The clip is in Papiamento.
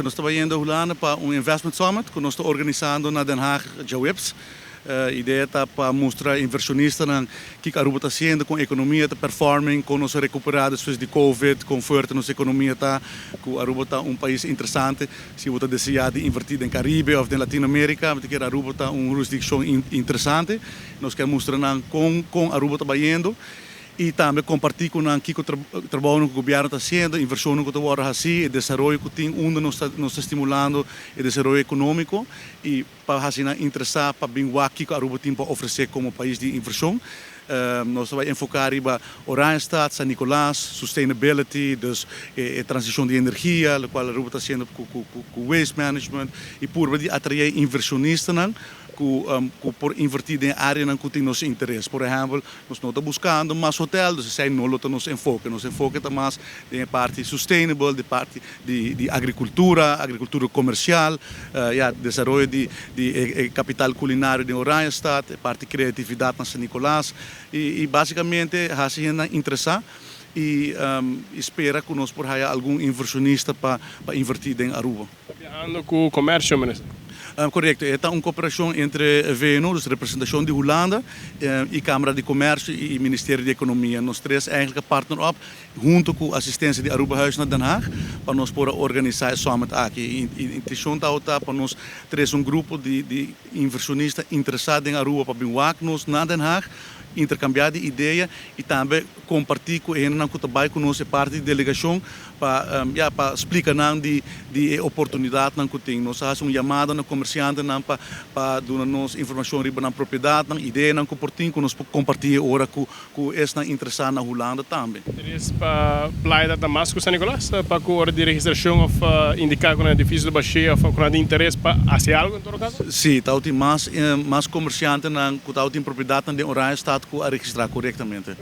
Nos ta bayendo Hulanda pa un investment summit ku nos ta organisando na Den Haag djaweps. Idea ta pa mustra invershonistanan kiko Aruba ta hasiendo, kon ekonomia ta performing, kon nos a rekuperá despues di covid, kon fuerte nos ekonomia ta, ku Aruba ta un pais interesante si bo ta deseá di invertí den Karibe òf den Latinoamerika. Mi ta kere Aruba ta un hurisdikshon interesante. Nos ke mustra nan kon kon Aruba ta bayendo. I tambe kompartí ku nan kiko trabounan ku gobièrnu ta hasiendo, invershonnan ku ta wòrdu hasí, e desaroyo ku tin unda nos ta nos ta stimulando e desaroyo ekonómiko i pa hasi nan interesá pa bin wak kiko Aruba tin pa ofresé komo pais di invershon. Nos ta bai enfoká riba Oranjestad, San Nicolas, sustainability, dus e transishon di energia, lokual Aruba ta hasiendo ku ku waste management i purba di atraé invershonistanan ku ku por invertí den áreanan ku tin nos interes. Por ehèmpel, nos no ta buskando mas hotel, dus esei no lo ta nos enfoke. Nos enfoke ta mas den e parti sustainable, di parti di di agrikultura, agrikultura komersial, ya, desaroyo di di e e kapital kulinario den Oranjestad, e parti kreatividat na San Nicolas i i basikamente hasi hendenan interesá i i spera ku nos por haya algun invershonista pa pa invertí den Aruba. Ta biahando ku komersio, minister? Korekto. E ta un koperashon entre VNO, dus representashon di Hulanda, i Kamara di Komersio i Ministerio di Ekonomia. Nos tres eigenlijk a partner op, hunto ku asistensia di Arubahuis na Den Haag, pa nos por a organisá e summit aki. E intenshon tabata pa nos trese un grupo di invershonista interesá den Aruba pa bin wak nos na Den Haag, interkambiá di idea i tambe kompartí ku e hendenan ku ta bai ku nos e parti di delegashon pa ya pa splika nan di di e oportunidatnan ku tin. Nos a hasi un yamada na komersiantenan pa pa duna nos informashon riba nan propiedatnan, ideanan ku por tin ku nos por kompartí e ora ku ku esnan interesá na Hulanda tambe. Interes pa playa ta mas ku San Nicolas pa ku ora di registrashon òf indiká ku nan edifisio ta bashé òf ku nan tin interes pa hasi algu en todo kaso? Sí, tabatin mas mas komersiantenan ku tabatin propiedatnan den Oranjestad ku a registrá korektamente.